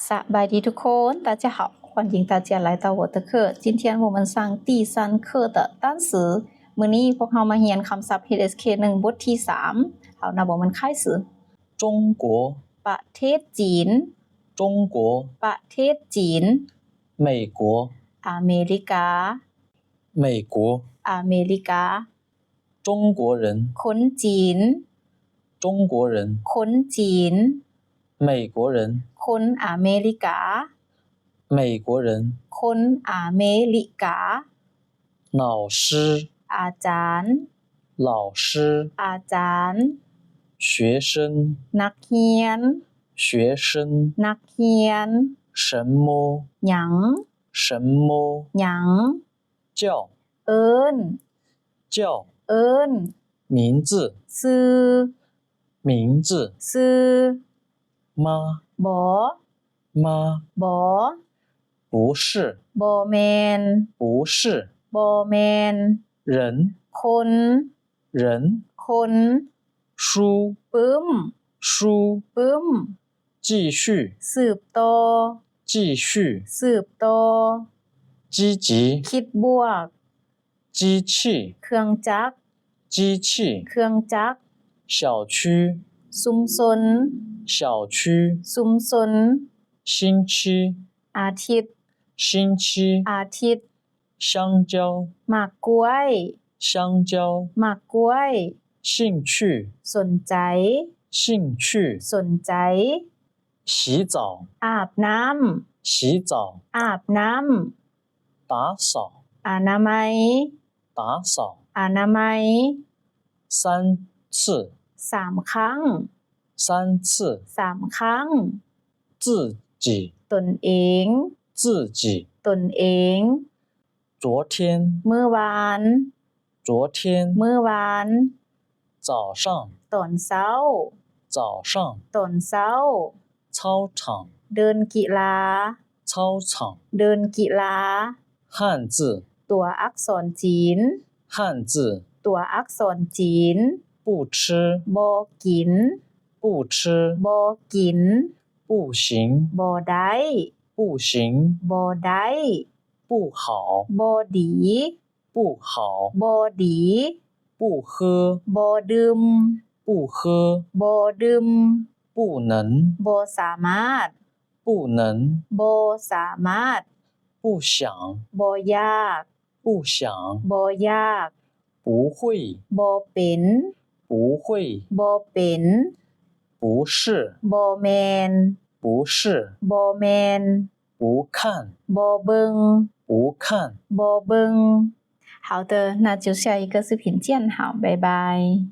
ສະບາຍດີທຸກຄົນ 大家好 欢迎大家来到我的课 今天我们上第三课的单词 ມື້ນີ້ພວກເຮົາມາຮຽນຄຳສັບ ເອສເຄ ໜຶ່ງ ບົດທີສາມ ເຮົານັບວ່າມັນຄ້າຍຊື່ 中国 ປະເທດຈີນ 中国 ປະເທດຈີນ 美国 ອາເມລິກາ 美国 ອາເມລິກາ 中国人 ຄົນຈີນ 中国人 ຄົນຈີນ 美国人 ຄົນອາເມລິກາ 美国人 ຄົນອາເມລິກາ 老师 ອາຈານ 老师 ອາຈານ 学生 ນັກຮຽນ 学生 ນັກຮຽນ 什么 ຫຍັງ 什么 ຫຍັງ 叫 ເອີ້ນ 叫 ເອີ້ນ 名字 ຊື່ 名字 ຊື່ 吗 ບໍ່ 吗 ບໍ່ 不是 ບໍ່ແມ່ນ 不是 ບໍ່ແມ່ນ 人 ຄົນ 人 ຄົນ 书 ປຶ້ມ 书 ປຶ້ມ 继续 ສືບຕໍ່ 继续 ສືບຕໍ່ 积极 ຄິດບວກ 机器 ເຄື່ອງຈັກ 机器 ເຄື່ອງຈັກ 小区 ຊຸມຊົນ 小区 ຊຸມຊົນ 星期 ອາທິດ 星期 ອາທິດ 香蕉 ໝາກກ້ວຍ 香蕉 ໝາກກ້ວຍ 兴趣 ສົນໃຈ 兴趣 ສົນໃຈ 洗澡 ອາບນ້ຳ 洗澡 ອາບນ້ຳ 打扫 ອານາໄມ 打扫 ອານາໄມ 三次 ສາມຄັ້ງ 三次 ສາມຄັ້ງ 自己 ຕົນເອງ 自己 ຕົນເອງ 昨天 ມື້ວານ 昨天 ມື້ວານ 早上 ຕອນເຊົ້າ 早上 ຕອນເຊົ້າ 操场 ເດີ່ນກິລາ 操场 ເດີ່ນກິລາ 汉字 ຕົວອັກສອນຈີນ 汉字 ຕົວອັກສອນຈີນ 不吃 ບໍ່ກິນ 不吃 ບໍ່ກິນ 不行 ບໍ່ໄດ້ 不行 ບໍ່ໄດ້ 不好 ບໍ່ດີ 不好 ບໍ່ດີ 不喝 ບໍ່ດື່ມ 不喝 ບໍ່ດື່ມ 不能 ບໍ່ສາມາດ 不能 ບໍ່ສາມາດ 不想 ບໍ່ຢາກ 不想 ບໍ່ຢາກ 不会 ບໍ່ເປັນ 不会 ບໍ່ເປັນ 不是 ບໍ່ແມ່ນ 不是 ບໍ່ແມ່ນ 不看 ບໍ່ເບິ່ງ 不看 ບໍ່ເບິ່ງ 好的，那就下一个视频见，好，拜拜。